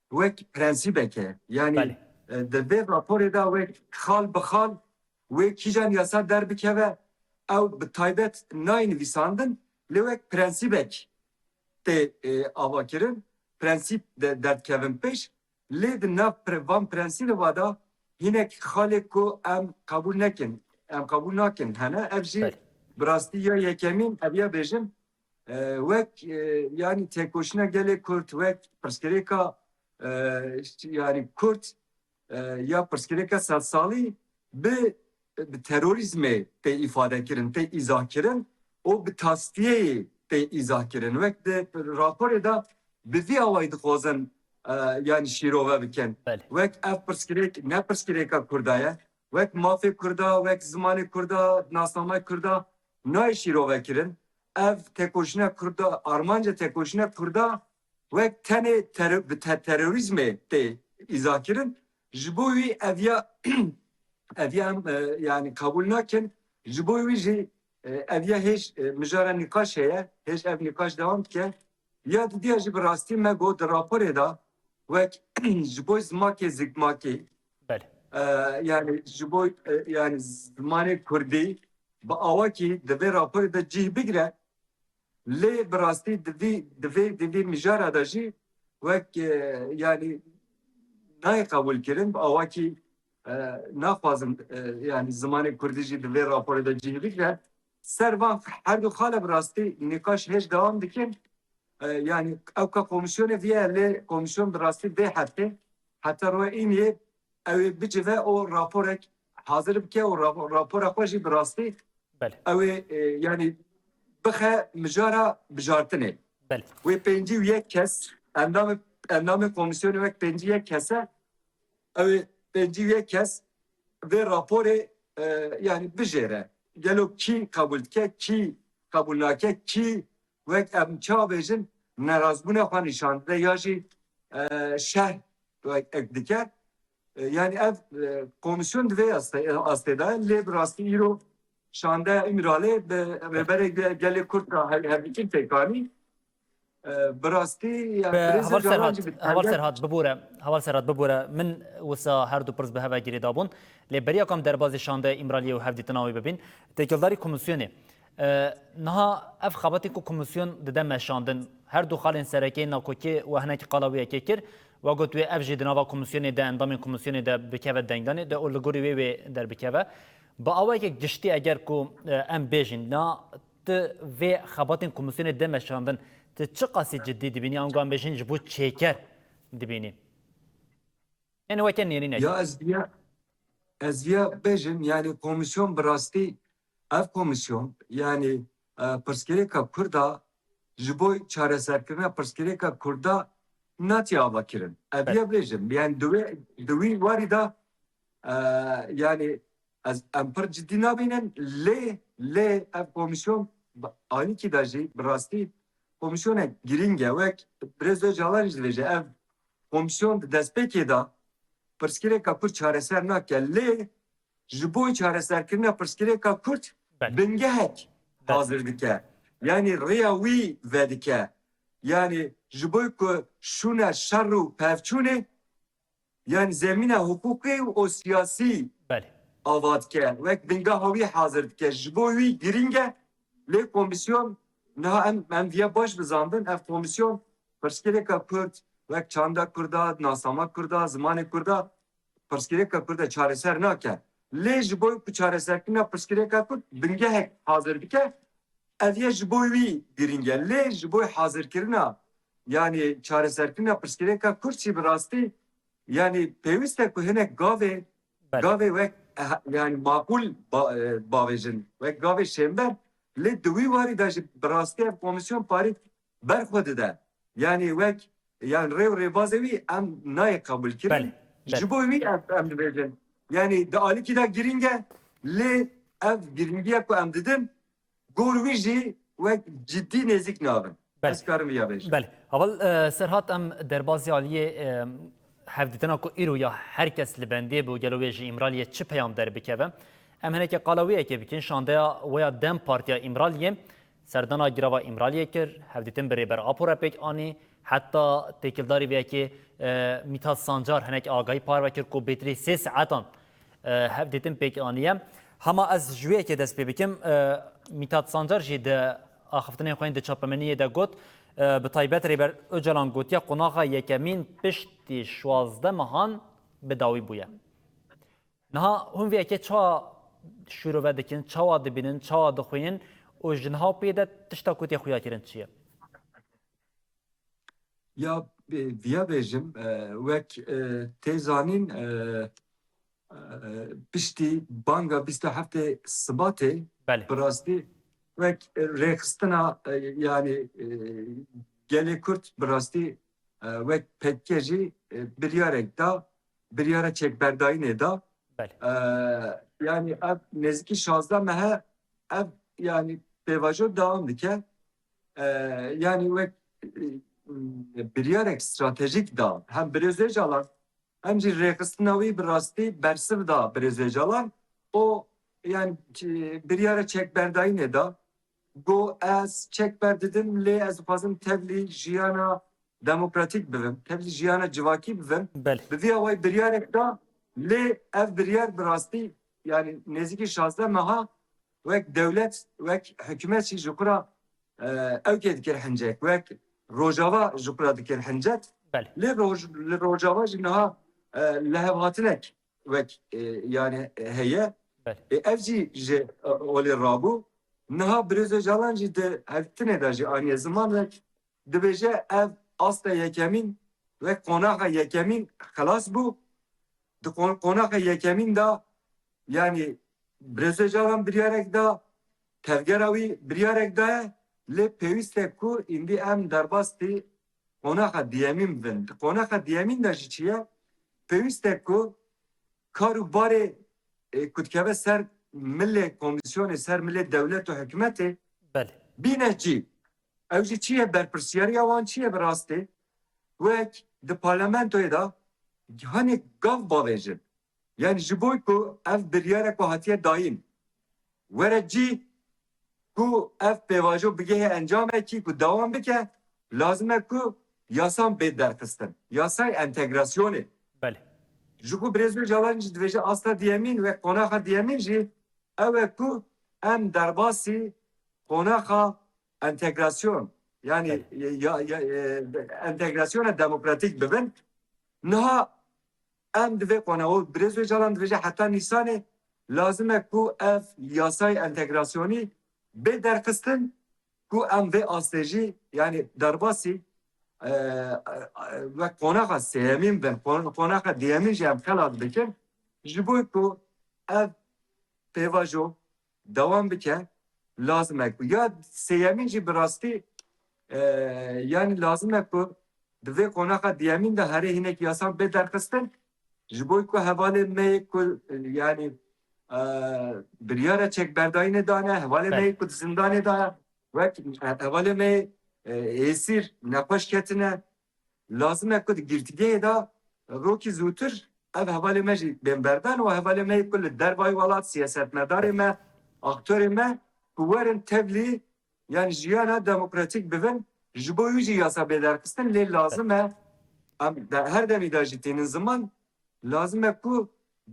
wek prensîbek e. Yanî, Belê. e, di vê raporê de wek xal bi xal wê kîjan yasa derbikeve, ew bi taybet nayê nivîsandin, lê wek prensîbek tê, e, avakirin, prensîp de derdikevin pêş, lê di nav pre-, van prensîbê va de hinek xalê ku em qebûl nekin, em qebûl nakin hene, ev jî Belê. bi rastî ya yekemîn, ev ya bêjim, e, wek, e, yanî têkoşîna gelê Kurd, wek pirsgirêka, e, yanî Kurd, e, ya pirsgirêka sedsalî bi, bi terorîzmê tê îfadekirin, tê îzahkirin û bi tastiyeyê tê îzahkirin. Wek di raporê de bi vî awayî dixwazin, e, yanî şîrove bikin. Belê. Wek ev pirsgirêk ne pirsgirêka Kurda ye, wek mafê Kurda, wek zimanê Kurda, nasnameya Kurda nayê şîrove kirin. Ev têkoşîna Kurda, armanca têkoşîna Kurda wek tenê ter-, bi te-, terorîzmê tê îzakirin. Ji bo wî ev ya, ev ya em, e, yanî qebûl nakin. Ji bo wî jî, e, ev ya hêj, e, mijara nîqaş heye, hêj ev nîqaş dewam dike. Ya didiya jî bi rastî me got di raporê de wek ji bo zimakê zikmakî, Belê. e, yanî ji bo, e, yanî zimanê kurdî bi awakî di vê raporê de cih bigire. Lê bi rastî di vî, di vê, di vî mijara de jî wek, e, yanî nayê qebûlkirin, bi awakî, e, naxwazin, e, yanî zimanê kurdî jî di vê raporê de cih bigire. Ser van her du xale bi rastî nîqaş hêj dewam dikin. E, yanî ewka komîsyonê viye, lê komîsyon bi rastî vê heftê heta roja îniyê ew ê bicive û raporek hazir bike û ra-, rapora xwe jî bi rastî Belê. ew ê, e, yanî bixe mijara bijartinê. Belê. Wê pêncî û yek kes endamê, endamê komîsyonê wek pêncî yek kes e, ew ê pêncî û yek kes vê raporê, e, yanî bijêre. Gelo kî qebûl dike, kî qebûl nake, kî wek em çawa bêjin, nerazbûna xwe nîşan dide ya jî, e, şerh wek ek dike. E, yanî ev, e, komîsyon di vê astê, astê de ye. Lê bi rastî îro şandeya Îmralê bi rêberê ge-, gelê Kurd re hev-, hevdîtin pêk anî. E, bi rastî, yanî Bi birêzê Heval Canan Serhat, jî bi Heval taybet Serhat bibûre, Heval Serhat bibûre, min wisa her du pirs bi hev ve girêdabûn. Lê beriya ku em derbazî şandeya Îmraliyê û hevdîtina wê bibîn, têkildarî komîsyonê. E, niha ev xebatên ku komîsyon dide meşandin, her du xalên sereke yên nakokê we hinekî qala wê yekê kir, we got wê ev jî di nava komîsyonê de, endamên komîsyonê de bikeve dengdanê de û li gorî wê wê derbikeve. Bi awayeke giştî eger ku, e, em bêjin, na tu vê xebatên komîsyonê de meşandin, tu çiqasî cidî dibînî, ango em bêjin ji bo çêker dibînî? Yanî weke nêrînek. Ya ez viya, ez viya bêjim, yanî komîsyon bi rastî, ev komîsyon, yanî, e, pirsgirêka Kurda ji bo çareserkirina pirsgirêka Kurda natiye avakirin. Ev Evet. viya bêjim, yanî di wê, di wî warî de, e, yanî ez, em pir cidî nabînin, lê, lê ev komîsyon bi anîkî de jî bi rastî komîsyonek girîng e. Wek Birêz Ocalan jî dibêje, ev komîsyon di destpêkê de pirsgirêka Kurd çareser nake, lê ji bo çareserkirina pirsgirêka Kurd Belê. bingehek Belê. hazir dike. Yanî rêya wî vedike. Yanî ji bo ku şûna şer û pevçûnê, yanî zemîna hiqûqî û siyasî Belê. ava dike, wek bingeha wî hazir dike. Ji bo wî girîng e, lê komîsyon, niha em, em viya baş bizandin, ev komîsyon pirsgirêka Kurd, wek çanda Kurda, nasnama Kurda, zimanê Kurda, pirsgirêka Kurda çareser nake. Lê ji bo ku çareserkirina pirsgirêka Kurd bingehek hazir bike, ev yê ji bo wî girîng e. Lê ji bo hazirkirina, yanî çareserkirina pirsgirêka Kurd jî bi rastî, yanî pêwîst e ku hinek gavê, Belê. gavê wek, eh, yanî maqûl ba-, eh, bavêjin, wek gavê şênber. Lê di wî warî de jî bi rastî ev komîsyon parî ber xwe dide. Yanî wek, yanî rê û rêbazê wî em nayê qebûl kirin. Belê, belê. Ji bo wî em, em dibêjin. Yanî di alîkî de girîng e, lê ev girîngiya ku em didin, gor wî jî wek cidî nêzîk nabin. Belê. Ez karim ya bêjim. Belê. Heval, e, Serhat, em derbazî aliyê, e, hevdîtina ku îro ya her kes li bendê bû, gelo wê ji Îmraliyê çi peyam derbikeve? Em hinekî qala wê yekê bikin, şandeya wê ya DEM Partiya Îmraliyê serdana girava Îmraliyê kir, hevdîtin bi Rêber Apo re pêk anî, heta têkildarî vê yekê, e, Mîthat Sancar hinek agahî parve kir ku bêtirî sê saetan, e, hevdîtin pêk aniye. Hema ez ji wê yekê dest pê bikim, e, Mîthat Sancar jî di axiftinên xwe yên di çapemeniyê de got, e, bi taybet Rêber Ocalan gotiye qonaxa yekemîn piştî şwazdeh mehan bi dawî bûye. Niha hûn vê yekê çawa şûrove dikin, çawa dibînin, çawa dixwînin û ji niha pê de tişta ku tê xuya kirin çi ye? Ya, e, viya bêjim, e, wek, e, tê zanîn, e, e, piştî banga bîst û heftê Sibatê Belê. bi rastî wek, e, rêxistina, e, yanî, e, gelê Kurd bi rastî, e, wek P K K jî, e, biryarek da, biryara çekberdayînê da. Belê. E, yanî ev nêzîkî şazdeh mehe ev yanî pêvajo dewam dike. E, yanî wek, e, biryarek stratejîk da hem Birêz Ocalan hem jî rêxistina wî bi rastî bersiv da Birêz Ocalan. O yanî, e, biryara çekberdayînê da. Got, ez çek berdidim, lê ez dixwazim tevlî jiyana demokratîk bibim, tevlî jiyana civakî bibim. Belê. Bi vî awayî biryarek da, lê ev biryar bi rastî, yanî nêzîkî şazdeh meha wek dewlet, wek hikûmet jî ji xwe re, e, ewkê dikir hincet, wek Rojava ji xwe re dikir hincet. Belê. Lê Roj-, li Rojava jî niha, e, lihevhatinek wek, e, yanî, e, heye. Belê. E, ev jî ji, e, olê rabû. Niha Birêz Ocalan jî di hevdîtinê de jî aniye ziman wek dibêje ev asta yekemîn wek qonaxa yekemîn xilas bû. Di qon-, qonaxa yekemîn de, yanî Birêz Ocalan biryarek da, tevgera wî biryarek daye, lê pêwîst e ku îndî em derbastî qonaxa diyemîn bibin. Di qonaxa diyemîn de jî çi ye? Pêwîst e ku kar û barê, e, ku dikeve ser milê komîsyonê, ser milê dewlet û hikûmetê Belê. bîne cî. Ew jî çi ye? Berpirsiyariya wan çi ye bi rastî? Wek di parlamentoyê de hanê gav bavêjin. Yanî ji bo ku ev biryare ku hatiye dayîn were cî, ku ev pêvajo bigihê encamekî ku dewam bike, lazim e ku yasan bê derxistin. Yasay entegrasyonê. Belê. Ji ku Birêz Ocalan jî dibêje asta diyemîn wek qonaxa diyemîn jî ew e ku em derbasî qonaxa entegrasyon, yanî Belê. ya, ya, e, entegrasyona demokratîk bibin. Niha em di vê qona û Birêz Ocalan dibêje heta Nîsanê lazim e ku ev yasayê entegrasyonî bê derxistin ku em vê astê jî, yanî derbasî, e, e, wek qonaxa sêyemîn bin, qon-, qonaxa diyemîn jî em xelat bikin. Ji bo ku ev pêvajo dewam bike, lazim e ku ya sêyemîn jî bi rastî, e, yanî lazim e ku di vê qonaxa diyemîn de herê hinek yasan bê derxistin. Ji bo ku hevalê me yê ku, yanî, e, biryara çekberdayînê dane, hevalê me Belê. yê ku di zindanê de ye, wek, e, hevalê me yê, e, êsîr nexweş ketine, lazim e ku di girtîgehê de rokî zûtir ev hevalê me jî bên berdan û hevalê me yê ku li dervayî welat, siyasetmedarê me, aktorê me ku werin tevlî, yanî jiyana demokratîk bibin, ji bo wî jî yasa bê derxistin, lê lazim e, em de her demî de jî tînin ziman, lazim e ku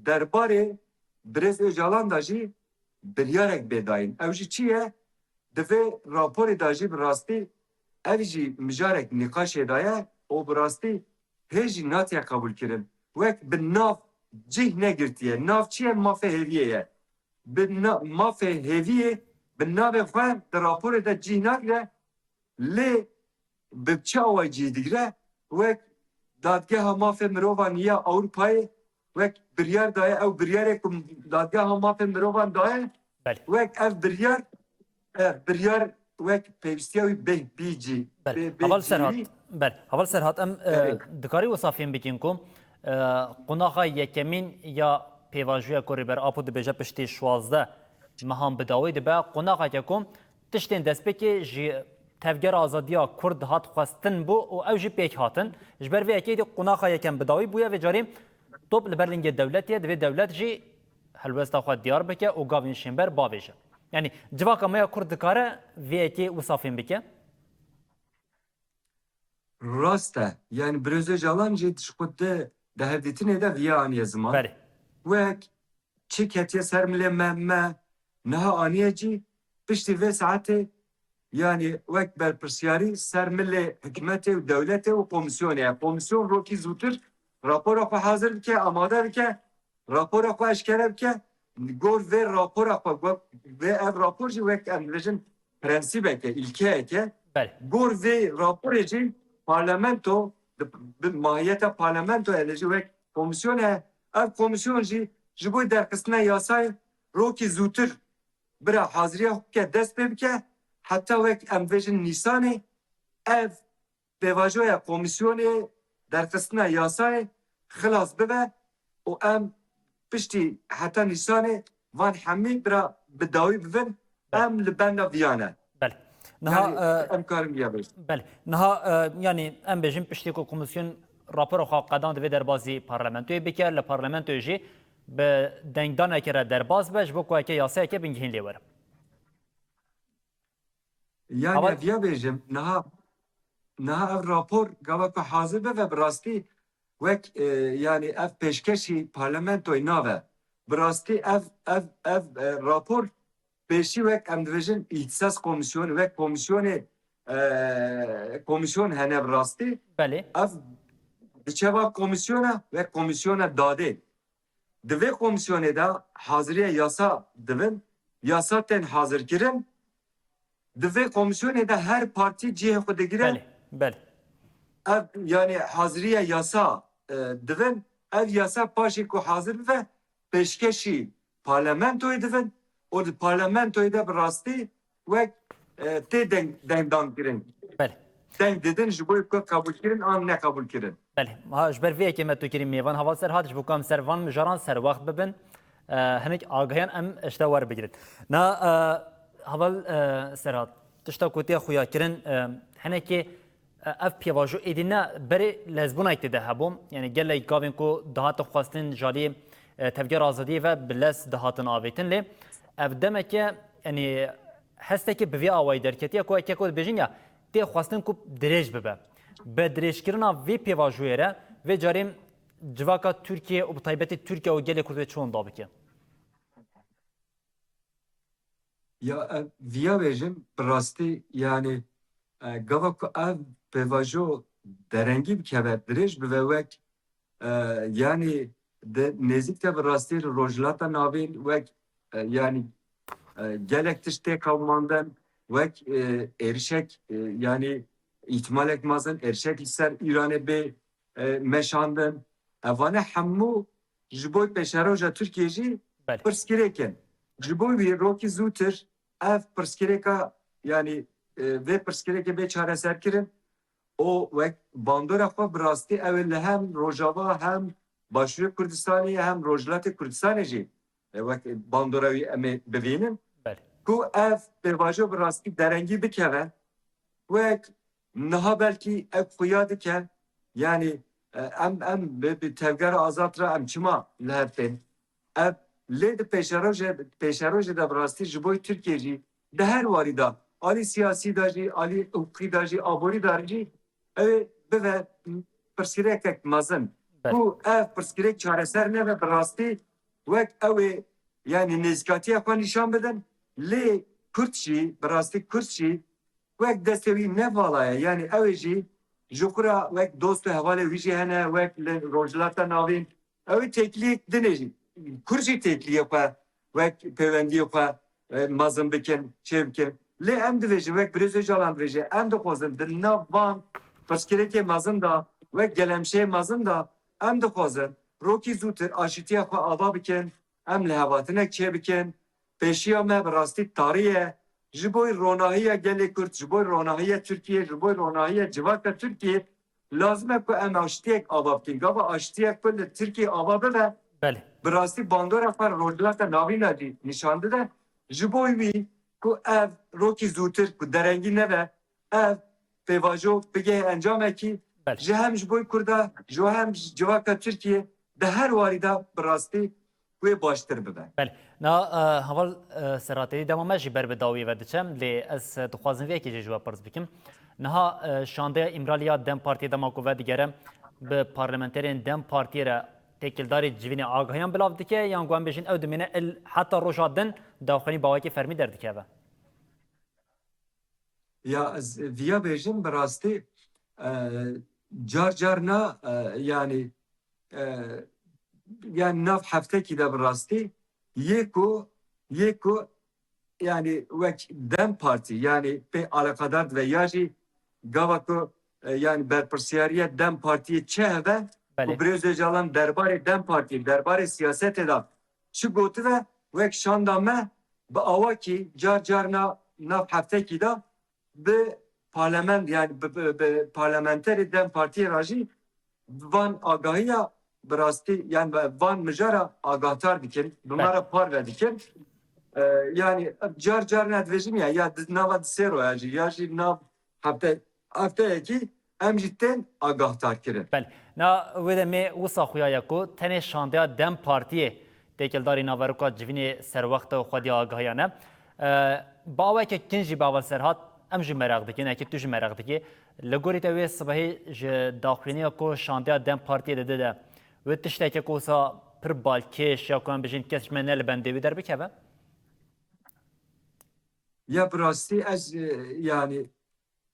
derbarê Birêz Ocalan da jî biryarek bê dayîn. Ew jî çi ye? Di vê raporê de jî bi rastî ev jî mijarek nîqaşê de ye û bi rastî hê jî natiye qebûlkirin. Wek bi nav cih negirtiye. Nav çi ye? Mafê hêviyê ye. Bi na-, mafê hêviyê bi navê xwe di raporê de cih nagire, lê bi çi awayî cih digire? Wek Dadgeha Mafê Mirovan ya Ewropayê wek biryar daye, ew biryarê ku Dadgeha Mafê Mirovan daye, Belê. wek ev biryar, ev biryar wek pêwîstiya wî bê, bî cî, Belê. bê, bê Heval Serhat, cî. Belê. Heval Serhat, em, e, Belê. dikarî wisa fêm bikin ku, e, qonaxa yekemîn ya pêvajoya ku Rêber Apo dibêje piştî şwazdeh mehan bi dawî dibe, qonaxeke ku tiştên destpêkê ji Tevgera Azadiya Kurd hat xwestin bû û ew jî pêk hatin. Ji ber vê yekê dî qonaxa yekem bi dawî bûye, vê carî top li ber lingê dewletê ye, divê dewlet jî helwesta xwe diyar bike û gavên şênber bavêje. Yanî civaka me ya Kurd dikare vê yekê wisa fêm bike? Rast e. Yanî Birêz Ocalan jî di ji xwe di, di hevdîtinê de viya aniye ziman. Berê. Wek çi ketiye ser milê me, me niha aniye cî, piştî vê saetê, yanî wek berpirsiyarî ser milê hikûmetê û dewletê û komîsyonê ye. Komîsyon rokî zûtir rapora xwe hazir bike, amade bike, rapora xwe eşkere bike. Gor vê rapora xwe, gor vê ev rapor jî wek em dibêjin prensîbeke, îlkeyeke. Belê. Gor vê raporê jî parlamento, di, bi mahiyeta parlamento ye, lê jî wek komîsyon e. Ev komîsyon jî ji bo derxistina yasayê rokî zûtir bira haziriya xwe bike, dest pê bike, heta wek em dibêjin Nîsanê ev pêvajoya komîsyonê derxistina yasayê xilas bibe û em piştî heta Nîsanê van hemî bira bi dawî bibin, Belê. em li benda viya ne. Belê. Niha, Yanî e, em karin viya bêjin. Belê. Niha, e, yanî em bêjin piştî ku komîsyon rapora xwe qedand divê derbazî parlamentoyê bike, li parlamentoyê jî bi dengdaneke re derbas be, ji bo ku heke yasayeke bingehîn lê were. Yani Ama viya bêjim, niha, niha ev rapor gava ku hazir bibe, bi rastî wek, e, yani ev pêşkeşî parlamentoyê nabe. Bi rastî ev, ev, ev, e, rapor pêşî wek em dibêjin îhtisas komîsyonê, wek komîsyonê, e, komîsyon hene bi rastî. Belê. Ev diçe va komîsyona, wek komîsyona dadê. Di vê komîsyonê de haziriya yasa dibin, yasa tên hazirkirin. Di vê komîsyonê de her partî cihê xwe digire. Belê, belê. Ev, yani haziriya yasa, e, dibin. Ev yasa paşê ku hazir bibe, pêşkeşî parlamentoyê dibin. Û di parlamentoyê de bi rastî wek, e, tê deng, dengdan kirin. Belê. Deng didin ji bo ku qebûl kirin an ne qebûl kirin. Belê. Ha, ji ber vê yekê me tu kirî mêvan Heval Serhat, ji bo ku em ser van mijaran serwext bibin, e, hinek agahiyan em ji te werbigirin. Na, e, Heval, e, Serhat, tişta ku tê xuya kirin, e, hinekê, e, ev pêvajo êdî ne berê lezbûnayek tê de hebû. Yani gelek gavên ku dihatin xwestin ji alî, e, Tevgera Azadiyê ve bi lez dihatin avêtin lê ev demeke, yani hesteke bi vê awayî derketiye ku eke ku dibêjin ya tê xwestin ku dirêj bibe. Bi dirêjkirina vê pêvajoyê re vê carê civaka Tirkiye û bi taybetî Tirkiye û gelê Kurd wê çi wenda bike? Ya, e, viya bêjim, bi rastî, yani, e, gava ku ev pêvajo derengî bikeve, dirêj bibe wek, e, yani, di nêzîk de bi rastî li Rojhilata Navîn wek, e, yani, e, gelek tişt tê qewimandin, wek, e, êrişek, e, yani, îhtimalek mezin êrişek li ser Îranê bê, e, meşandin. Evane hemû ji bo pêşeroja Tirkiyê jî Belê. pirsgirêk in. Ji bo wî rokî zûtir ev pirsgirêka, yanî, e, vê pirsgirêkê bê çareserkirin û wek bandora xwe bi rastî ew ê li hem Rojava hem Başûrê Kurdistanê hem Rojhilatê Kurdistanê jî, e, wek bandora wî em ê bibînin Belê. ku ev pêvajo bi rastî derengî bikeve. Wek niha belkî ev xuya dike, yanî, e, em, em bi, bi tevgera azad re em çima li hev tên? Ev lê di pêşerojê, pêşerojê de bi rastî ji bo Tirkiyê jî di her warî de, alî siyasî de jî, alî hiqûqî de jî, aborî de jî, ew ê bibe pirsgirêkek mezin. Belê. Ku ev pirsgirêk çareser nebe bi rastî wek ew ê yanî nêzîkatiya xwe nîşan bidin. Lê Kurd jî, bi rastî Kurd jî wek destê wî ne vala ye. Yanî ew ê jî ji xwe re wek dost û hevalê wî jî hene, wek li Rojhilata Navîn. Ew ê têkiliyek din ê jî. Kurd jî têkiliyê xwe wek pêwendiyê xwe, e, mezin bikin, çê bikin. Lê em dibêjin, wek Birêz Ocalan dibêje, em dixwazin di nav van pirsgirêkê mezin de, wek gelemşeyê mezin de, em dixwazin rokî zûtir aşîtiya xwe ava bikin, em lihevhatinek çêbikin. Pêşiya me bi rastî tarî ye. Ji bo ronahiya gelê Kurd, ji bo ronahiya Tirkiyê, ji bo ronahiya civaka Tirkiyê lazim e ku em aştiyek ava bikin. Gava aştiyek ku li Tirkiyê ava bibe, Belê. bi rastî bandora xwe Rojhilata Navîn de jî nîşan dide. Ji bo wî ku ev rokî zûtir ku derengî nebe, ev pêvajo bigihê encamekî Belê. ji hem ji bo Kurda, ji hem ji civaka Tirkiyê di her warî de bi rastî wê baştir bibe. Belê. Na, e, heval, e, Serhatê, dema me jî ber bi dawiyê ve diçe, lê ez, e, dixwazim vê yekê jî ji we pirs bikim. Niha, e, şandeya Îmraliya DEM Partiyê dema ku vedigere bi parlamenterên DEM Partiyê re têkildarî civînê agahiyan bilav dike, yan ku em bêjin ew dimîne il heta roja din daxuyanî bi awakî fermî derdikeve? Ya ez viya bêjim bi rastî, e, car car na, e, yanî, e, yanî nav heftekî de bi rastî yê ku, yê ku yanî wek DEM Partî, yanî pê alaqadar dibe ya jî gava ku, e, yanî berpirsiyariya DEM Partiyê çi hebe Belê. û Birêz Ocalan derbarê DEM Partiyê, derbarê siyasetê de çi gotibe, wek şanda me bi awakî car car na nav heftekî de bi parlament, yanî bi, bi, bi parlamenterê DEM Partiyê re jî van agahiya bi rastî, yanî bi van mijara agahdar dikin, bi me Belê. re parve dikin. E, yanî car car ne dibêjim ya, ya di, nava di sê roya jî, ya jî nav hefte, hefteyekî em jî tên agahdar kirin. Belê. Na wê demê wisa xuya ye ku tenê şandeya DEM Partiyê têkildarî naveroka civînê serwext e û xwedî agahiyan e. E, bi aweke kin jî bi heval Serhat, em jî meraq dikin, eke tu jî meraq dikî. Li gorî te wê sibehî ji daxuyaniya ku şandeya DEM Partiyê dide de, wê tişteke ku wisa pir balkêş ya ku em bijîn kes ji me ne li bendê wî derbikeve? Ya bi rastî ez, e, yanî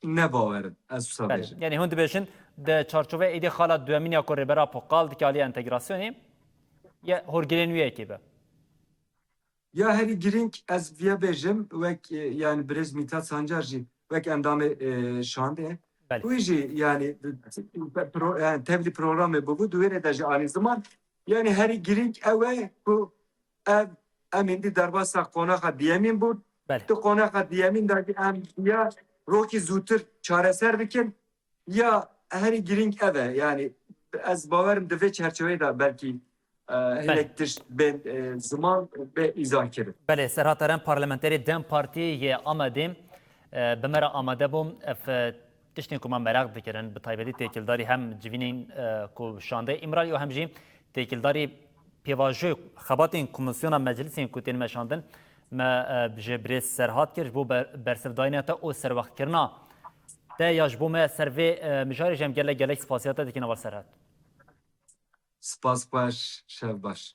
ne bawerim, ez wisa Belê. bêjim. Yanî hûn dibêjin, di çarçoveyê êdî xala duyemîn ya ku Rêber Apo qal dike alî entegrasyonê, ye horgirên wî yekê be? Ya herî girîng ez viya bêjim, wek, e, yanî birêz Mîtat Sancar jî wek endamê, e, şandê. Belê. Wî jî yanî pro-, yanî tevlî programê bûbû, di wê rê de jî anî ziman. Yanî herî girîng ew e ku ev, em êndî derbasa qonaxa diyemîn bûn. Belê. Di qonaxa diyemîn de jî em ya rokî zûtir çareser bikin, ya herî girîng ev e. Yanî ez bawerim di vê çerçeveyê de belkî, e, Belê. hinek tişt bên, e, ziman bê îzah kirin. Belê, Serhat Eren, parlamenterê DEM Partiyê yê Amedê, e, bi me re amade bû. Ev, e, tiştên ku me meraq dikirin, bi taybetî têkildarî hem civînên, e, ku şandeyê Îmralî û hem jî têkildarî pêvajoyê xebatên komîsyona meclisên ku tên meşandin, me, e, ji birêz Serhat kir ji bo ber-, bersivdayîna te û serwextkirina te ya ji bo me ser vê, e, mijarê jî em gelek gelek spasiya te dikin, heval Serhat. Spas xweş, şev baş.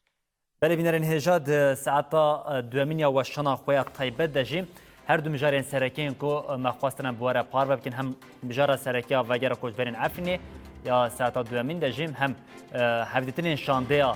Belê bînerên hêja, di saeta, e, duyemîn ya weşana xwe ya taybet de jî her du mijarên sereke yên ku, e, me xwestin em bi we re parve bikin, hem mijara sereke ya vegera koçberên Efrînê ya saeta duyemîn de jî hem, e, hevdîtinên şandeya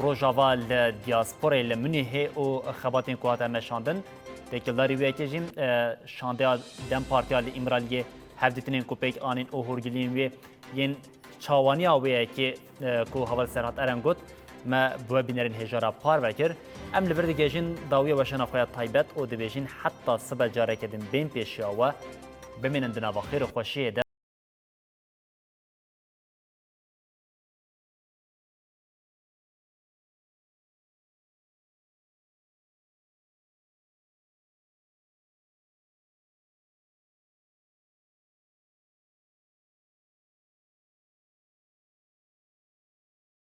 Rojava li diasporayê li Munîhê û xebatên ku hate meşandin. Têkildarî wê yekê jî, e, şandeya DEM Partiya li Îmraliyê, hevdîtinên ku pêk anîn û hûrgiliyên wê yên çawaniya wê yekê, e, ku heval Serhat Eren got, me bi we bînerên hêja re parve kir. Em li vir digihêjin dawiya weşana xwe ya taybet û dibêjin heta sibe careke din bên pêşiya we. Bimînin di nava xêr û xweşiyê de.